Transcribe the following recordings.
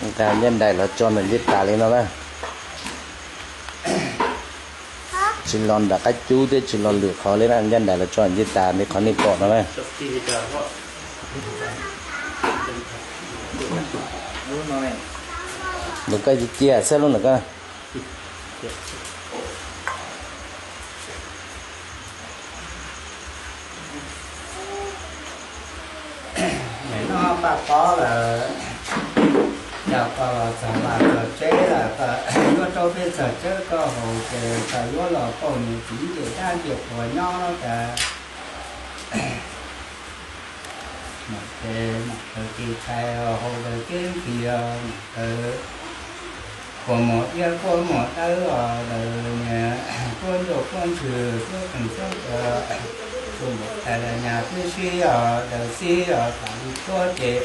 Nqa ncaj nraim los tso ntawm ncej tas li no na. Tsis los nram qab cub thiab tsis los lwm qhov li na, ncaj nraim los tso ncej tas li qhov nej pom no na. Nws koj cia cia xwb lub nws koj. Nim no Paj Pob lawm, yog koj los txog vaj txog tsev lawm, koj yuav rau peb txog cawb koj haus ces koj yuav los pauj niam txiv ncej dab ncej qhua nyob tas. Ces nom taws tis tshais hau daws keeb tis, nom taws kua muag iab kua muag dawb os, daws niag kuab nruj kuab ntswg kuab qeeg kuab tua, tus npaum tais los nyas tib sib os, daws xib os, tam li tuab ces,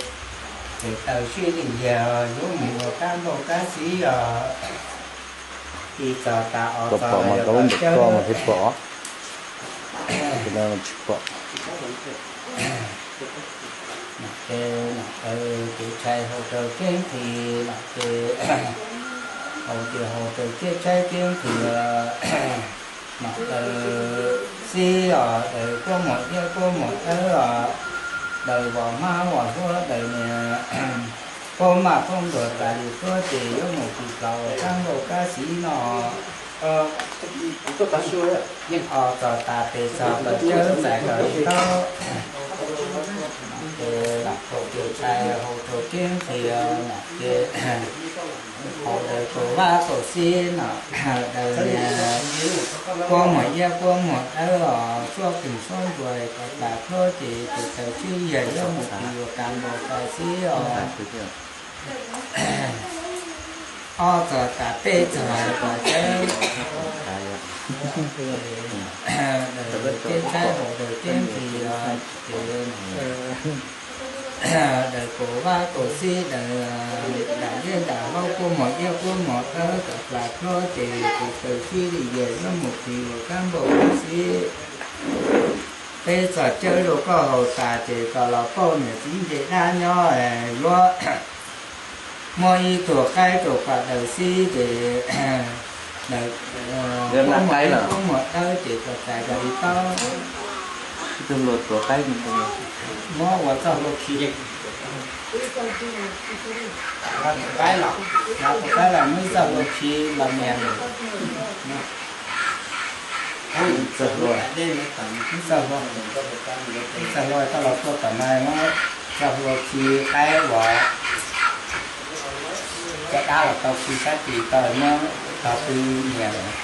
ces taws sib li yag os, yuav mus ua kab npauj kab xib os. Ib txog tas os txog yog tau cawb. Tsis pom. Ces nom taws tis tshais hau rau keeb tis, nom ces hau ces hau rau keeb tshais keeb tis, nom taws xib os, daws kuab muag iab kuab muag dawb os, daws vos hmab vos hlua, daws niag poob maj poob ntuag tas li tuab ces yuav mus tis plaws ua kab npauj kab xib no. Os txog tas pem txog kom cawb txais kom li taub. Ces nom taws tis tshais hau rau keeb tis, nom ces hau daws kaum vab kaum xib no, daws niag kuab muag iab kuab muag dawb os, suab qeeg suab nruas kom tas pluab ces tus taws sib yag yuav mus tis ua kab npauj kab xib os. Ob txog tas peb txog kom cawb. Daws keeb tshais hau daws keeb tis os, ces daws kaum vab kaum xib, daws nram liab nram hlob kuab muag iab kuab muag dawb kom tas pluab ces tus taws sib li yag yuav mus tis ua kab npauj kab xib. Peb txog cawb rau koj haus tas ces koj los pauj niam txiv ncej dab nyob, yuav muab ib tug qaib rau koj daws xib ces daws muab ib tug muag dawb ces koj txais koj li taub. Muab ua txoj hlua khi. Tus qaib los, tus qaib los muab ib txoj hlua khi los nias. Ib txoj hlua, ib txoj hlua, ib txoj hlua koj los tua tom no muab txoj hlua khi qaib uas caj dab los tau khi sab tis tau muab tog pw nias lawm.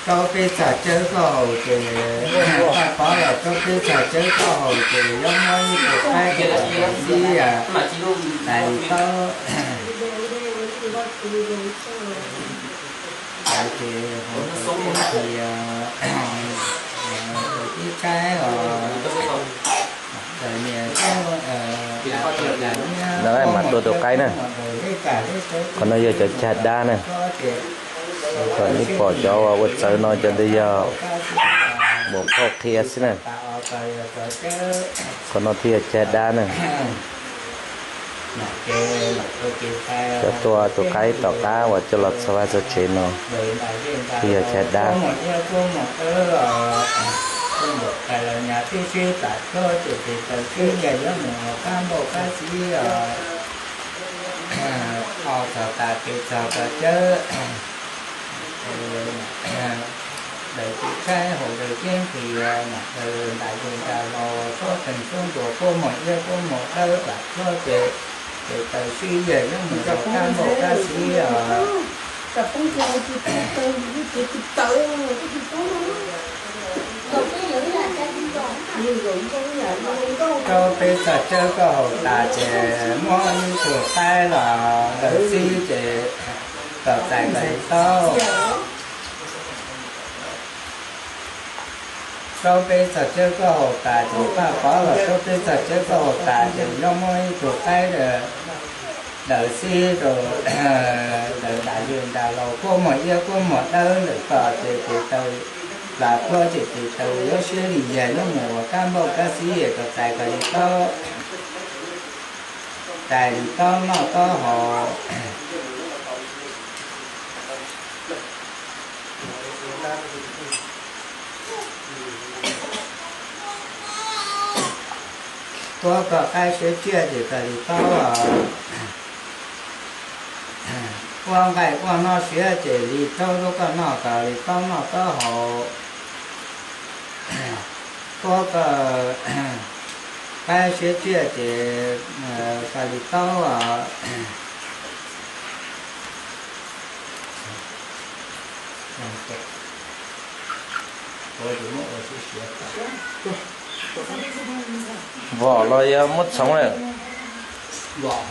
Rau peb txog cawb koj haus ces, Paj Pov los rau peb txog cawb koj haus ces yuav muab ib tug qaib rau koj daws xib, tais li taub. Tais ces haus rau peb tis, tais ib qaib os. Tais nias, no mas tua tus qaib na. Qhov no yog cov cag dab na. Kom nej pom cov uas ua txawv no cov ntawd yog npaum phauj qhia xwb na. Qhov no thiaj yog cag dab na. Cov tua tus qaib tom qab uas coj los txog vaj txog tsev no thiaj yog cag dab. Daws tus tshaib haus daws ceeb qhia, daws nram yus nram laus, suab qeeg suab nruas, kuab muag iab kuab muag dawb, plam pluab ces, ces taws sib yag yuav mus rau kab npauj kab xib os. Rau peb txog cawb koj haus tas ces muab ib tug qaib los daws xib ces kom txais kom li taub. Rau peb txog cawb koj haus tas ces Paj Pov los rau peb txog cawb koj haus tas ces yuav muab ib tug qaib daws xib rau, daws nram yus nram laus, kuab muag iab kuab muag dawb ntawm koj ces tes taw, plam pluab ces tes taw yuav siab li yag yuav mus ua kab npauj kab xib kom txais kom li taub. Tais li taub noj taub haus. Tuav koj qaib siav tsiaj ces koj li taub os. Ua nqaij ua no siav ces li taub rau koj noj, koj li taub noj taub haus. Tuav koj qaib siav tsiaj ces koj li taub os. Vom los yog muab txhoov lawm.